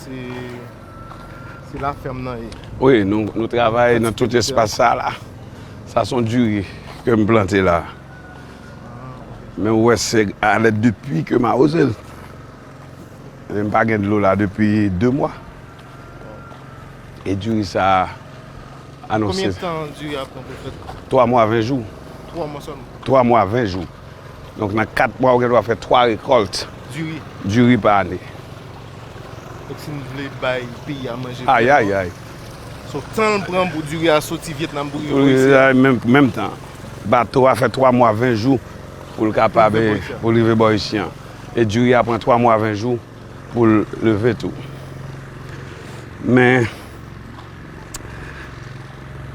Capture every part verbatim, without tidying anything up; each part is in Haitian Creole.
Se, se la fèm nan ye. Wi, nou, nou travay nan tout espas sa la. Sa se yon diri ke m plante la. Men ou wè se alèd de pli ke m awoze l. Men m pa gen dlo la depi de mwa. E diri sa anonse. Konbyen tan diri a pran pou l fèt? Twa mwa, ven jou. Twa mwa sèlman? Twa mwa, ven jou. Donk, nan kat mwa, ou gen dwa fè twa rekòlt diri, diri pa ane. Donk, si n vle bay peyi a manje vrèman, ay, ay, so, tan l pran pou diri a soti Vyetnam pou rive bò isi a? Menm, menm tan. Bato a fè twa mwa, ven jou pou l kapab, pou l rive bò isi an. E diri a pran twa mwa, ven jou pou l leve tou. Men,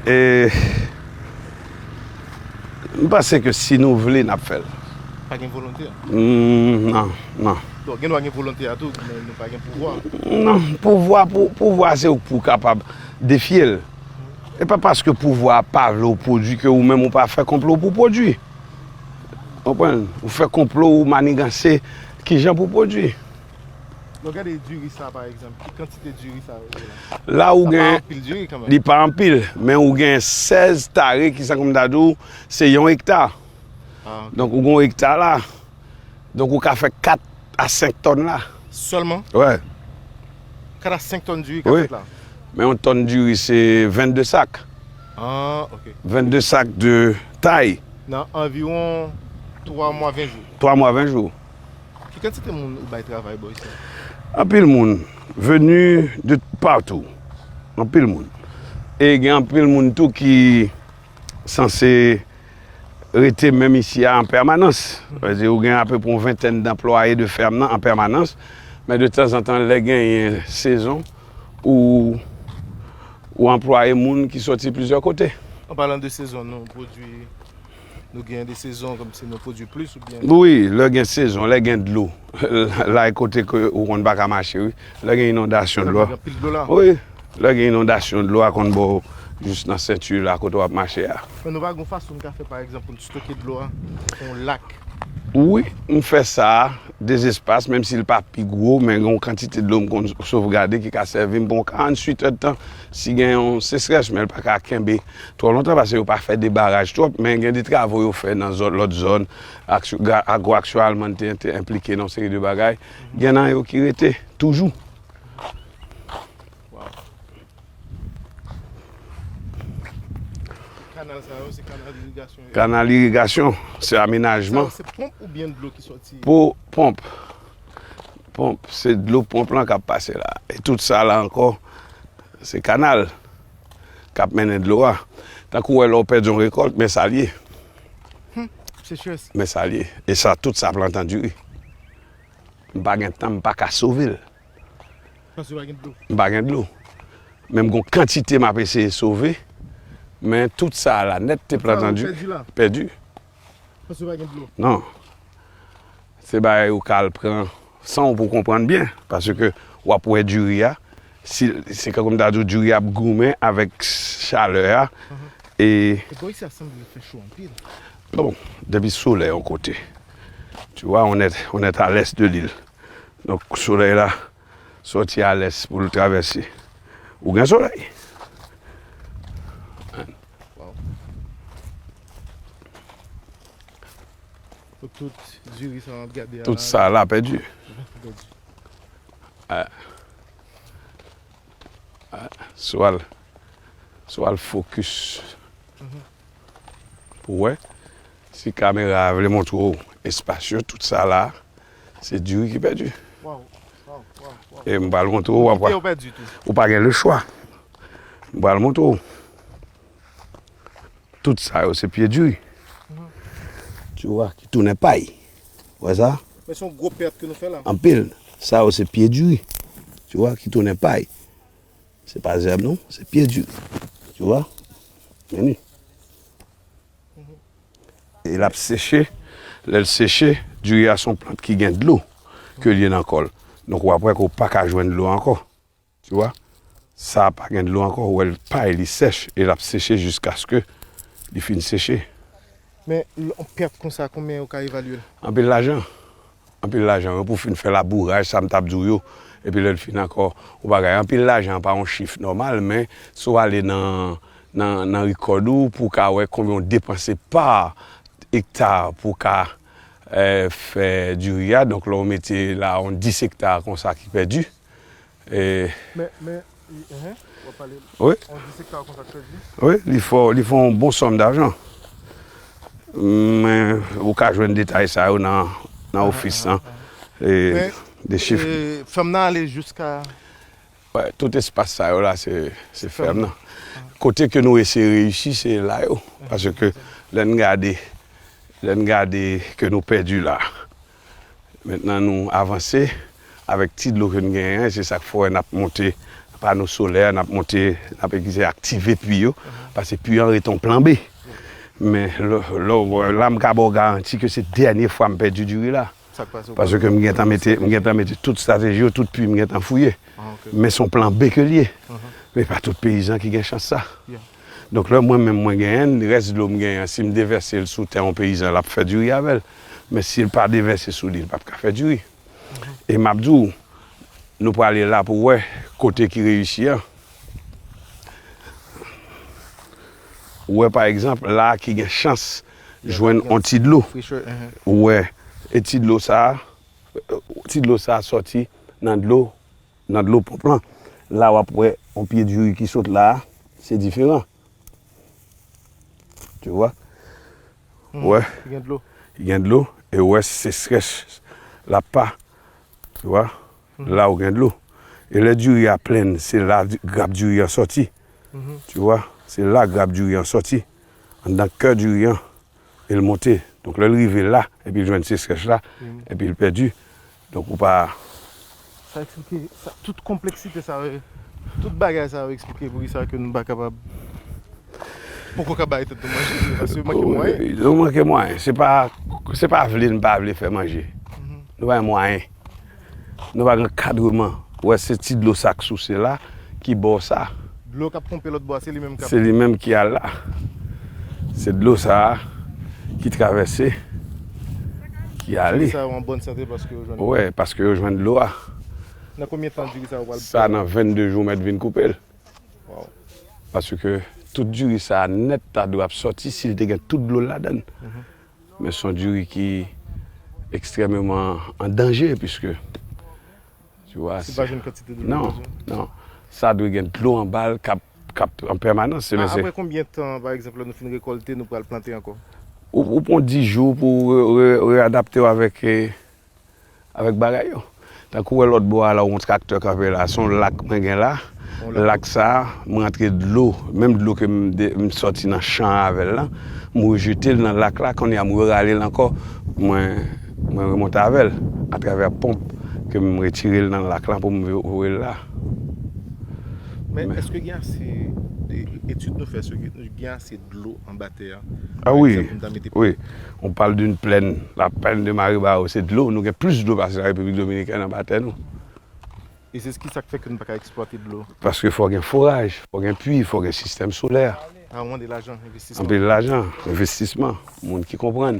e, m panse ke si nou vle, n ap fè l. Pa gen volonte a? Mm, non, non. Donk, gen dwa gen volonte a tou, men nou pa gen pouvwa. Non, pouvwa, pou, pouvwa, se ou k pou kapab defye l. E pa paske pouvwa a pa vle w pwodui ke ou menm ou pa fè konplo pou w pwodui. Konprann? Ou fè konplo, ou maniganse kijan pou w pwodui. Lè w gade diri sa, pa egzanp, ki kantite diri sa yo ye la? La ou gen, sa pa anpil diri kanmenm. Li pa anpil, men ou gen sèz tare ki, sa kòm m ta di w, se yon ekta. Ah, ok. Donk, ou gen yon ekta la. Donk, ou ka fè kat a senk tòn la. Sèlman? Wè. Kat a senk tòn diri ka fèt la? Wi. Men yon tòn diri, se vennde sak. Ah, ok. Vennde sak de tay. Nan anviwon twa mwa, ven jou. Twa mwa, ven jou. Ki kantite moun ou bay travay bò isi a? Anpil moun. Venu de partou. Anpil moun. E gen anpil moun tou ki sanse rete menm isi a an pèmanans. Sa vle di, ou gen apeprè yon ventèn danplwaye de fèm nan an pèmanans. Men de tanzantan, lè genyen sezon, ou, ou anplwaye moun ki soti plizyè kote. An palan de sezon, nou pwodui, nou gen de sezon kòmsi nou pwodui plis oubyen? Wi, lè gen sezon, lè gen dlo. La e kote ke ou konn pa ka mache, wi. Lè gen inondasyon dlo. Lè gen anpil dlo la. Wi. Lè gen inondasyon, dlo a konn ba w jis nan senti la kote w ap mache a. Men nou pa gen yon fason nou ka fè, pa egzanp, pou n stoke dlo a, fè yon lak? Wi, m fè sa, de espas, menm si l pa pi gwo, men gen yon kantite dlo m konn sovgade ki ka sèvi m pou yon karanntuit èdtan. Si gen yon sechrèch, men l pa ka kenbe twò lontan, paske yo pa fè de baraj twòp, men gen de travo yo fè nan zòn, lòt zòn, aksyon, ga-, Agro Action Allemande te, te enplike nan yon seri de bagay. Gen nan yo ki rete toujou. Wow. Kanal sa yo, se kanal irigasyon yo? Kanal irigasyon, se amenajman. Sa yo, se ponp oubyen dlo ki sòti? Pou ponp. Ponp, se dlo ponp lan k ap pase la. E tout sa la ankò, se kanal k ap mennen dlo a. Tankou w wè lè w pèdi yon rekòlt, men sa l ye. Hmm, sechrès. Men sa l ye. E sa, tout sa plant an diri. M pa gen tan, m pa ka sove l. Paske pa gen dlo. M pa gen dlo. Men m gon kantite m ap eseye sove, men tout sa la nèt te plant an diri. Pèdi la? Pèdi. Paske pa gen dlo. Non. Se bagay ou ka al pran san w pou konprann byen, paske w ap wè diri a, si, se kankou m ta di w diri ap goumen avèk chalè a, e... E bò isi a sanble fè cho anpil. Bon, depi solèy yon kote, tu vois, on est, on est à l'est de l'île. Donk, solèy la sòti a lès pou l travèse. Ou gen solèy. Wow. Pou tout diri sa w ap gade a la. Tout sa la pèdi. Pèdi. Ah. Ah, si w al, si w al focus. Mhm. Pou wè, si kamera a vle montre w espas yo, tout sa la, se diri ki pèdi. Waw, waw, waw, waw. E m pral montre w, w ap wè. Ou pa gen lechwa. M pral montre w. Tout sa yo, se pye diri. Mhm. Tu vois, ki tounen pay. Wè sa? Men se yon gwo pèt ke nou fè la. Anpil. Sa yo, se pye diri. Tu vois, ki tounen pay. Se pa zèb non, se pye diri. Tu vois? Men li. E l ap seche. Lè l seche, diri a se yon plant ki gen dlo ke l ye nan kò l. Donk, w ap wè ke w pa ka jwenn dlo ankò. Tu vois? Sa a pa gen dlo ankò, ou wè l pay, li sèch, e l ap seche jiskaske li fin seche. Men, l-, yon pèt konsa, konbyen yo ka evalye l? Anpil lajan. Anpil lajan, wi, pou fin fè labouraj, sa m t ap di w yo, Epi lè l fin ankò, yon bagay, anpil lajan pa yon chif nòmal, men si w ale nan, nan, nan rikòd ou, pou w ka wè konbyen w depanse pa ekta pou w ka, eh, fè diri a. Donk, lè w mete la, yon dis ekta konsa ki pèdi. E Men, men, i- ehe, w ap pale. Wi. On dis ekta konsa k pèdi. Wi, li fè, li fè yon bon sòm dajan. Men, ou ka jwenn detay sa yo nan, nan ofis lan. E, Men, de chif. E, fèm nan ale jiska Wè, tout espas sa yo la, se, se fèm nan. Kote ke nou eseye reyisi, se la yo. Paske lè n gade, lè n gade ke nou pèdi la, mentnan nou avanse avèk ti dlo ke n genyen, se sa k fè w wè n ap monte pano solè, n ap monte, n ap eseye aktive pui yo, paske pui an rete yon plan B. Men lè, lè, la, m ka ba w garanti ke se dènye fwa m pèdi diri la. Sa k pase w pa Paske m gentan mete, m gentan mete tout estrateji yo, tout pui m gentan fouye. Ah, ok. Men se yon plan B ke l ye. Men pa tout peyizan ki gen chans sa. Yeah. Donk, lè mwen menm mwen genyen l, rès dlo m genyen an, si m devèse l sou tè yon peyizan, l ap fè diri avè l. Men si l pa devèse sou li, l p ap ka fè diri. E m ap di w, nou prale la pou wè kote ki reyisi an. Ou wè, pa egzanp, la ki gen chans jwenn yon ti dlo. Ou wè, e ti dlo sa a, ti dlo sa a sòti nan dlo, nan dlo ponp lan. La, w ap wè yon pye diri ki sot la a, se diferan. Tu vois? Ou wè? Ki gen dlo. Ki gen dlo, e ou wè, se sèch la pa. Tu vois? La ou gen dlo. E lè diri a plenn, se la di- grap diri an sòti. Tu vois? Se la grap diri an sòti. Anndan kè diri an, e l monte. Donk, lè l rive la, epi l jwenn sesrèch la, epi l pèdi. Donk, ou pa Sa eksplike, sa, tout konpleksite sa yo, tout bagay sa yo eksplike poukisa ke nou pa kapab, poko ka bay tèt nou manje, paske manke mwayen. Nou manke mwayen. Se pa, se pa vle n pa vle fè manje. Nou pa gen mwayen. Nou pa gen kadreman. Ou wè, se ti dlo sa k souse la ki ba w sa. Dlo k ap ponpe lòt bò a, se li menm k ap Se li menm ki al la. Se dlo sa a ki travèse, ki ale. Sa yo an bòn sante paske yo jwenn Wè, paske yo jwenn dlo a. Nan konbyen tan diri sa yo pral Sa nan vennde jou mèt vin koupe l. Wow. Paske tout diri sa a nèt ta dwe ap sòti si l te gen tout dlo l ladan l. Men se yon diri ki ekstrèmeman an danje, piske, tu vois, Si l pa jwenn kantite dlo Non, non. Sa dwe gen dlo anba l k ap, k ap an pèmanans. Se A- men se Apre konbyen tan, pa egzanp, lè nou fin rekòlte, nou pral plante ankò? Ou, ou pran dis jou pou re- re- reyadapte w avèk, eh, avèk bagay yo. Tankou w wè lòt bò a la, yon traktè kanpe la, se yon lak mwen gen la. Lak sa a, m rantre dlo, menm dlo ke m, de- m sòti nan chan an avè l lan, m rejete l nan lak la, kounye a m rerale l ankò, mwen, mwen remonte avè l atravè ponp ke m retire l nan lak la pou m voye l la. Men èske gen ase, e- etid nou fè sou gen ase dlo anba tè a? Ah oui, oui. On parle d'une plaine. La plaine de Maribao, se dlo. Nou gen plis dlo pase la Repiblik Dominikèn anba tè nou. E se ki sa k fè ke nou pa ka eksplwate dlo? Paske fò gen foraj, fò gen pui, fò gen sistèm solè. Ah, ou mande lajan, envestisman. Anpil lajan, envestisman, moun ki konprann.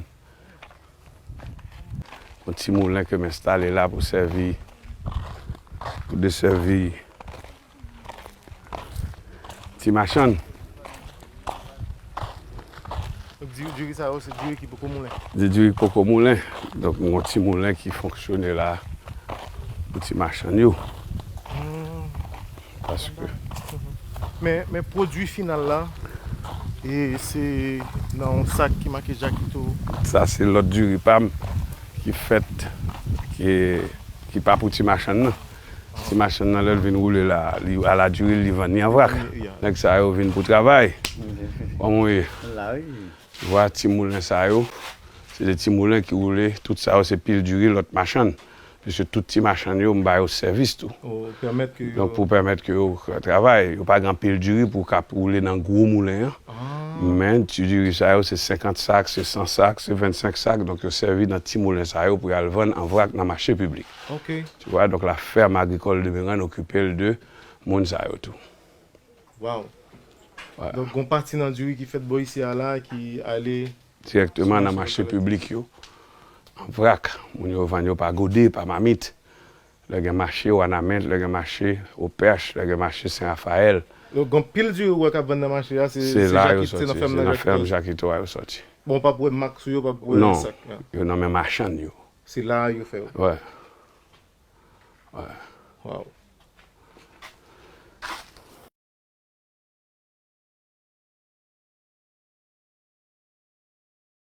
Yon ti moulen ke m enstale la pou sèvi, pou desèvi ti machann. Donk, diri, diri sa yo, se diri ki poko moulen. Di diri poko moulen. Donk, yon ti moulen ki fonksyone la pou ti machann yo. Paske Men, men pwodui final la, e se nan yon sak ki make Jakito. Sa se lòt diri pa m ki fèt, ki, ki pa pou ti machann nan. Ti machann nan, lè l vin woule la, li ala diri l, li vann li an vrak. Nèg sa yo vin pou travay. Kòman w ye? Vwa ti moulen sa yo, se de ti moulen ki woule, tout sa yo se pil diri lòt machann. Piske tout ti machann yo, m ba yo sèvis tou. Donk, pou pèmèt ke yo travay, yo pa gen anpil diri pou ka woule nan gwo moulen an. Men, ti diri sa yo, se senkant sak, se san sak, se vennsenk sak. Donk, yo sèvi nan ti moulen sa yo pou y al vann an vrak nan mache piblik. Tu vois, donc la ferme agricole de Mérane okipe l de moun sa yo tou. Waw. Donk, gon pati nan diri ki fèt bò isi a la, ki ale dirèkteman nan mache piblik yo. An vrak, moun yo vann yo pa gode, pa mamit. Lè gen mache Wanament, lè gen mache Opèch, lè gen mache Sen Rafayèl. Donk, gen pil diri ou wè k ap vann nan mache a, se Se se la yo Jakito, se soti, nan fèm se nan nan fèm Jakito. Jakito a yo soti. Bon, w pa pou wè mak sou yo, w pa pou wè Non, sa k la. Yo nan men machann yo. Se la yo fè yo. Wè. Waw.